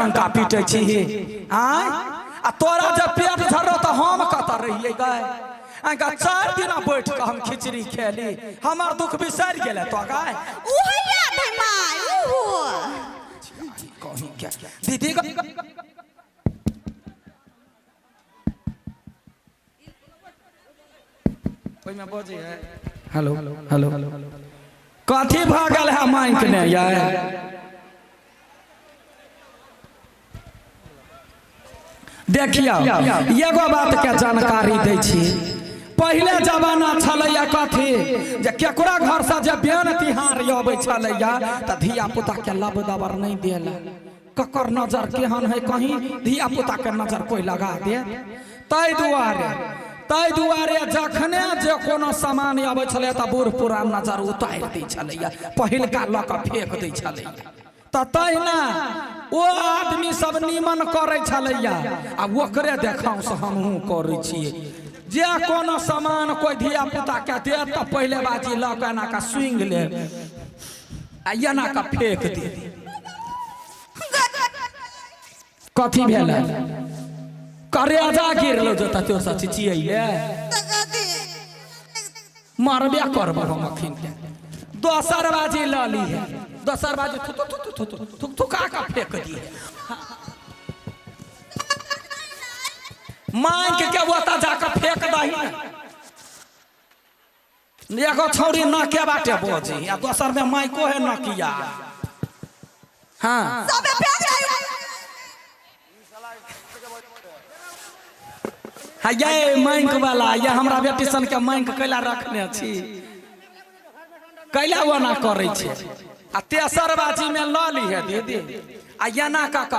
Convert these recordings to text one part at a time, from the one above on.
डंका पीटै छी आय आ तोरा जब पेट झरलो तऽ हम कतऽ रहियै गए आंका 4 दिना बैठ कऽ हम खिचड़ी खेली हमर दुख बिसरि गेलै तो गाय उहो याद है माय उहो कहीं क्या दीदी ओहिमे बजै है। हेलो हेलो कथी भऽ गेल है माइक ने यार? देखियौ एगो बात के जानकारी दै छी। पहिले जमाना छलैया कथी जे केकरा घर से जे बेन तिहार अबै छलैया तऽ धिया पुता के लब दबर नहि देल। ककर नजर केहन है कहीं धिया पुता के नजर कोई लगा दे। ताहि दुआरे जखने जे कोनो सामान अबै छलै तऽ बूढ़ पुरान नजर उतारि दै छलैया, पहिलका लऽ कऽ फेंक दै छलैया। तऽ तहिना ओ आदमी सब नीमन करै छलैया आ ओकरे देखाउ से हमहूँ करै छियै। जे कोनो सामान कोई धिया पुता के देत तऽ पहिले बाजी लऽ कऽ एना कऽ सुंघि लेब आ एना कऽ फेंक दे। कथी भेल? करेजा गिरलो जो तोर से चिचियैले मारबे करबो हम अखिन के। दोसर बाजी लऽ ली है, दोसर बाजी थु थु थु थु थु थुक थुका कऽ फेंक दी है। मांग के ओतऽ जाकऽ फेंक दही ने। एगो छौड़ी नके बाटे बजी आ दोसर में माइको है नकिया। हाँ सबे फेंक दही। हाँ ये माइक वाला ये हमरा बेटी सन के माइक कैला रखने छी, कैला ओना करै छै। आ तेसर बाजी में लऽ ली है दीदी आ एना कऽ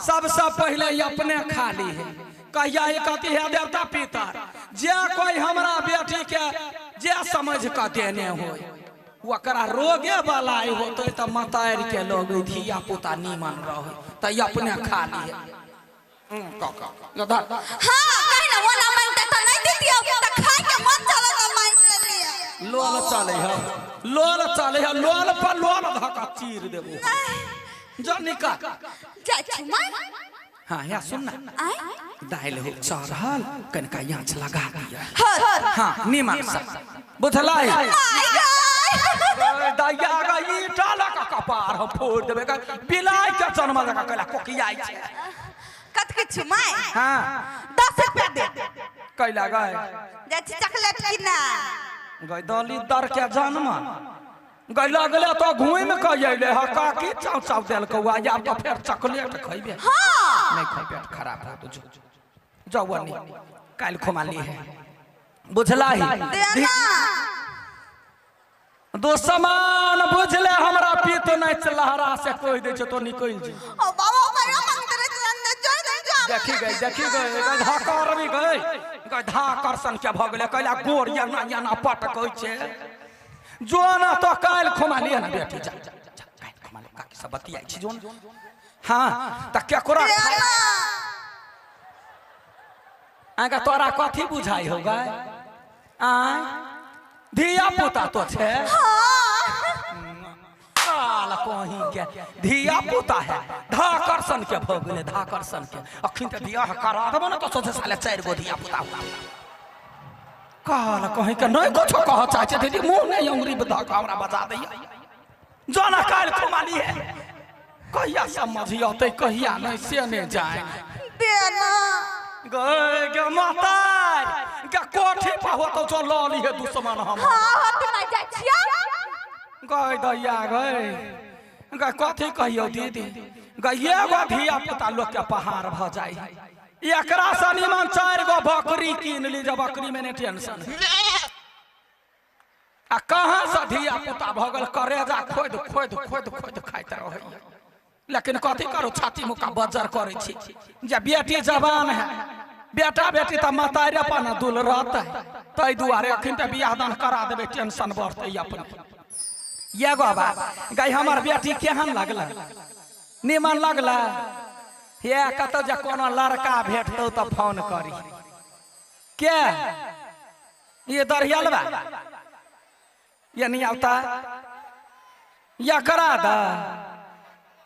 सबसे पहिले ई अपने खा ली है। कहिया ही कहती है देवता पितर जे कोई हमरा बेटी के जे समझ कऽ देने होय ओकरा रोगे वाला होते तऽ मतारि के लोग धिया पुता नीमन रहे तऽ ई अपने खा ली है। हाँ कहीं ना ओना मांगते तऽ नहीं देतियौ तऽ खाय के मन चलत तऽ मांगि लेलियै। लोल चले है, लोल चले है, लोल पर लोल धक्का चीर देबो। जा निकाल। जाइ छी माय। हाँ या सुन ना आय दालि हो चढ़ल कनिका आँच लगा दिया। हर हाँ नीमन से बुझलाई। माय गाय दैया गे ईटा लऽ कऽ कपार हम फोड़ि देबै गे। बिलाइ के जन्म लऽ कऽ कैला कोकियाइ छै। कत किछु माय? हाँ 10 रुपया दे। कैला गए? जाइ छी चॉकलेट किना। गई दली दर के जन्म गई लगले तो घूमि कऽ अयलै हँ काकी चाव चाव देलकौ आ आब तऽ फेर चॉकलेट खैबे। हाँ नहीं खैबे पेट खराब होतो जो जाउ अन्नी काल्हि खुमा ली है बुझला ही। देना दुश्मन बुझले हमरा पीत नहीं लहरा से कहि दै छै तो निकलि जो। ओ बाबा मेरा मंदिर चंद जो जो देखी गई देखी गई गधा करबी गई गधा करसन के भऽ गेलै कैला गोर एना एना पटकै छै। जो ना तो काल्हि खुमा लिअ ना बेटी जा जा काल्हि खुमा लिअ काकी सब बतियाइ छी जो ना। हाँ तऽ केकरा अहाँके तोरा कथी बुझाइ हो गए? आँय धिया पुता तो छै काल कहीं के धिया पुता है धाकर्षण के भऽ गेलै धाकर्षण के। अखन तऽ बियाह करा देबो ने तऽ सोझे साले 4 गो धिया पुता हुआ। काल कहीं के नहीं कुछो कहऽ चाहै छै दीदी मुँह नहि अंगुरी धऽ कऽ हमरा बजा दैया। जाना काल्हि खुमा ली है कहिया समझियतै कहिया नहि से नहि जानि। देना गए गे मातार गे कोठी पर होतौ जो लऽ लीहे दुश्मन हम। हाँ होते नहीं जाइ छियै। गए दैया गए गए कथी कहियौ दीदी गए एगो धिया पुता लोक के पहाड़ भऽ जाइ एकरा से निमन 4 गो बकरी कीन ली जे बकरी में नहि टेंशन। आ कहाँ से धिया पुता भऽ गेल करेजा खोदि खोदि खोदि खोदि खाइत रहैया। लेकिन कथी करू छाती मुका बज्जर करै छी जे बेटी जवान है बेटा बेटी तऽ मतारे पर ने दुल रहतै ताहि दुआरे अखन तऽ बियाह दान करा देबै टेंशन बढ़तै अपने। एगो बात गई हमर बेटी केहन लगलै? नीमन लगलै? हे कतौ जे कोनो लड़का भेटतौ तऽ फोन करी। के ये दरियलबा ये नहीं आवता या करा दा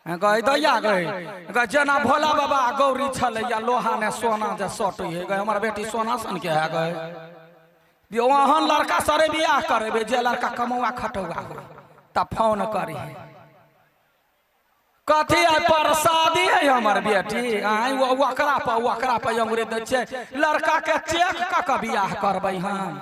गए दैया गए गए जेना भोला बाबा आ गौरी छलै या लोहा ने सोना जे सटै है गए, हमर बेटी सोना सन के है गए। ओहन लड़का सरे बियाह करेबे जे लड़का कमौआ खटौआ हो, तब फोन करी कथी है प्रसादी है हमर बेटी। आइ ओकरा पर ओकरा पर अंगुरी दै छियै, लड़का के चेक कऽ के बियाह करबै हम,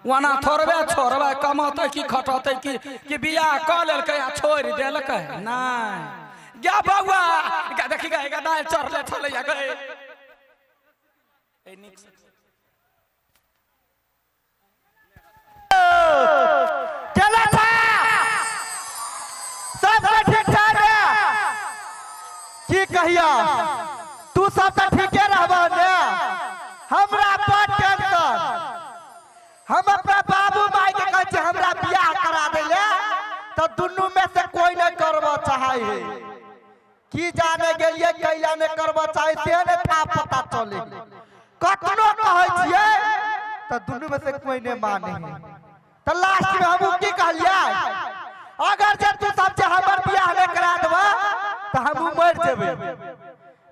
ओना थोड़बे छोड़बै, कमौतै की खटौतै की, कि बियाह कऽ लेलकै आ छोड़ि देलकै नहि। गे बौआ गे देखी गे गे दालि चढ़ले छलैया गे। चला था सब ठीक ठाक है की कहिया, तू सब तो ठीके रहबह ने, हमरा बड़ टेंशन। हम अपना बाबू माई के कहै छियै हमरा बियाह करा दै ले, तो दुनू में से कोई नहीं करबऽ चाहे है। की जाने गेलियै कैला नहीं करबऽ चाहे से नहीं था पता चले, कतनो कहै छियै तो दुनू में से कोई नहीं माने है। तो लास्ट में हम की कहलियै, अगर जब तू सब जे हमर बियाह नहीं करा देबह तो हम मरि जेबै।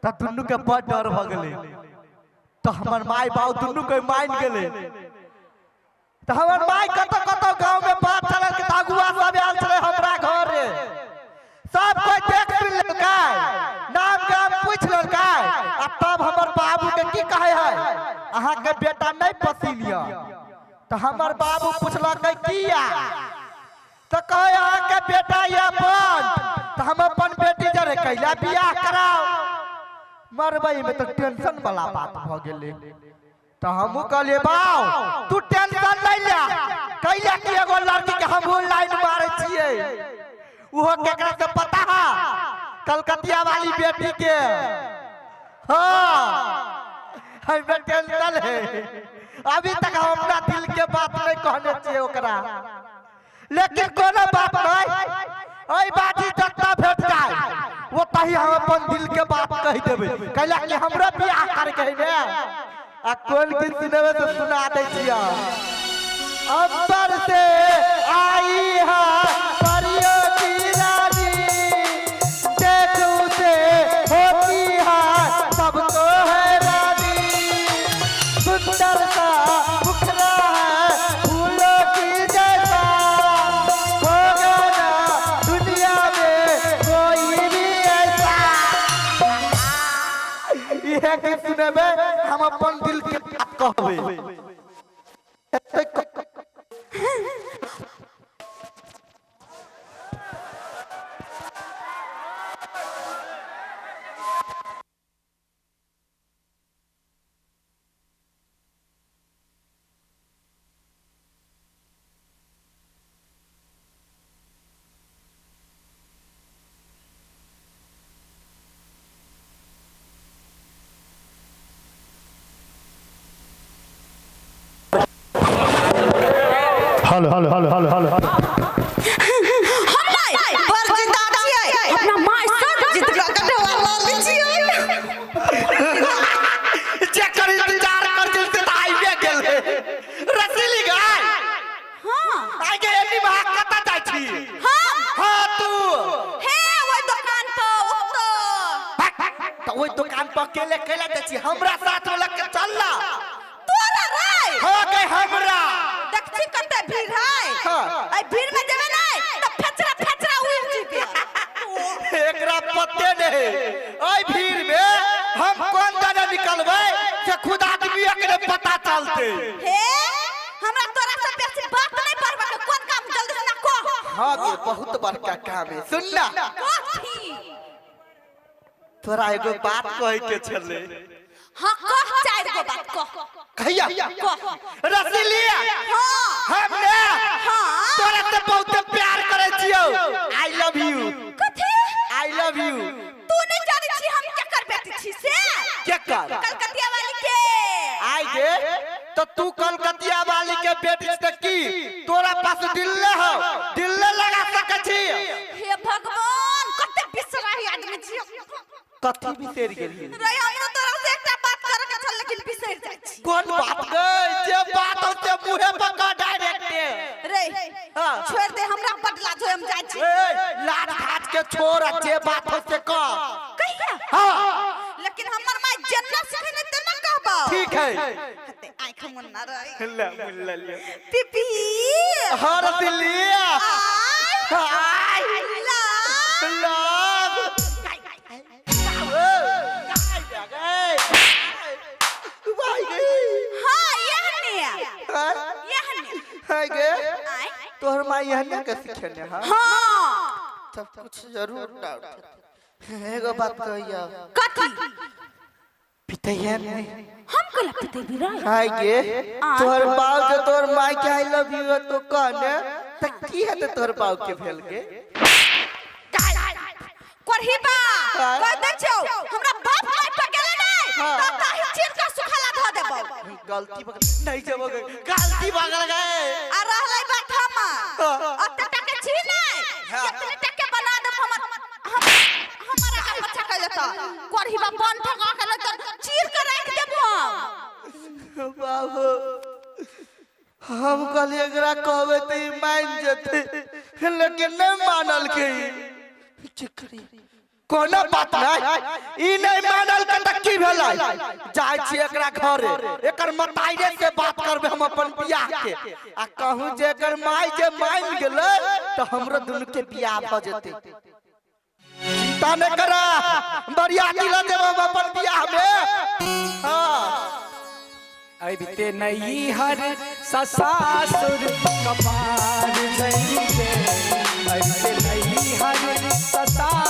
तो दुनू के बड़ डर भऽ गेलै, तो हमर माय बाप दुनू के मानि गेलै। तो हमर माय कतौ कतौ गाँव में बात चलल के अगुआ सब आयल छलै हमरा घरे, सब कोई देख सुनि लेलकै, नाम गाम पूछि लेलकै। आ तब हमर बाबू के की कहै है, अहाँ के बेटा नहीं पसीन यऽ। तो हमर बाबू पुछलकै किया, तो कहे अहाँ के बेटा ये अपन, तो हम अपन बेटी जरे कैला बियाह कराओ। मरबै में तो टेंशन वाला बात भऽ गेलै। तो हमहूँ कहलियै बाउ तू टेंशन नहीं ले, कैला कि एगो लड़की के हमहूँ लाइन मारै छियै, उहो केकरा से पता है, कलकतिया वाली बेटी के। हाँ हमें टेंशन है, अभी तक हम अपना दिल के बात नहीं कहने छियै ओकरा, लेकिन कोनो बात नहीं, एहि बाजी जतऽ भेट जाय ओतही हम अपन दिल के बात कहि देबै, कैला कि हमरो बियाह करके है ने। आ कोन गीत सुनेबै से सुना दै छियै। अंबर से आई है परियों की रानी, देख उसे होती है सबको है रानी, सुंदर सा मुखड़ा है फूलों की जैसा, होगा ना दुनिया में कोई भी ऐसा। इहे गीत सुनेबै हम अपन दिल के बात कहबै। Hello hello hello hello hello. हम नहीं बड़ जिद्दा छियै, अपना माय सब जिद कऽ के ढेवा लऽ लै छियै। जेकर इंतजार कर दिल से तऽ आइबे गेलै। रसीली गाय हाँ आइ गे एनी महा कतऽ जाइ छी? हम हाँ तू हे ओहि दोकान पर ओतऽ। तऽ ओहि दोकान पर अकेले कैला जाइ छी, हमरा साथ में लग के चल ना। तोरा रे हाँ गे हमरा देखছি कते भीड़ है, हाँ। एहि भीड़ में जेबै नै तऽ फेचरा फेचरा उड़ि जेतै। एकरा पते नहीं, एहि भीड़ में हम कोन जगह निकलबै से खुद आदमी के नहीं पता चलते। हे हमरा तोरा से बेसी बात नहीं पड़बा के, कोन काम जल्दी से ना कह। हाँ गे बहुत बड़का काम है, सुन ना कथी? तोरा एगो बात कहे के छलै। हाँ कह, चारि गो बात कह। कहिया? कह। रसीलिया हाँ हमने हाँ तोरा से बहुत प्यार करै छियौ, I love you. कथी? I love you. तू नहीं जानै छी हम केकर बेटी छी से? केकर? कलकतिया वाली के। आई गे तो तू कलकतिया वाली के बेटी से की तोरा पास दिल ले हो, दिल ले लगा सकै छी? हे भगवान कते बिसराही आदमी छी। कथी बिसरि गेली? रे हमरो तोरा से एकटा बात करे के छल लेकिन बिसरि बिसरि जाइ छी। कोन बात गै, जे बात हो से मुहे पर कह डायरेक्ट। रे, हाँ। छोड़ दे, हमरा बड लाज होय, हम जाइ छी। ए, लाज घाट के छोड़ आ जे बात हो से कह। कहिया? हाँ। लेकिन हमर माय जेना सिखेने तेना कहबौ। ठीक है। हते आँख मुन्ना रही। ले मुल्ला ले। पिपी। हर दिलिया। I I love. Love. हाँ, यह ने। यह ने। गे। आय। तोहर माई यहने के सिखेने? हाँ। हाँ। सब कुछ जरूर डाउट है। एगो बात कहिया? कथी? पितैया नहीं? हम कला पिते भी रहे? हाय गे, तोहर बाप जो तोहर माई के I love you तो कहने त की हेतै तोहर बाप के भेल गे? करही बा। हाँ। कह दै छौ, हमरा बाप माय पर गेले नै हाँ। त ताही चीर के सुखाला ध देबौ। गलती बगल नहीं जब गलती बगल गए। आ रहलै बात हमर। हाँ। अते टके छी नै। हाँ। कितने टके बना देब हमर हम हमरा का पछा कह लेता करही बा, बन ठगा के ले त चीर के राख देबो हम। बाबू, हम कहलिए एकरा कहबै तऽ ई मान जेतै, लेकिन नहीं मानल के। चिकरी, कोनो बात नहीं, ई नहीं मानल के तऽ की भेलै? जाइ छी एकरा घरे, एकर मताइरे से बात करबै हम अपन बियाह के आ कहूँ जे एकर माय जे मान गेलै तऽ हमरो दुनू के बियाह भऽ जेतै। चिंता नहीं करा, बरियाती लऽ देब हम अपन बियाह में। हाँ। अबिते नैहर ससासुर कपार जइते, अबिते नैहर ससासुर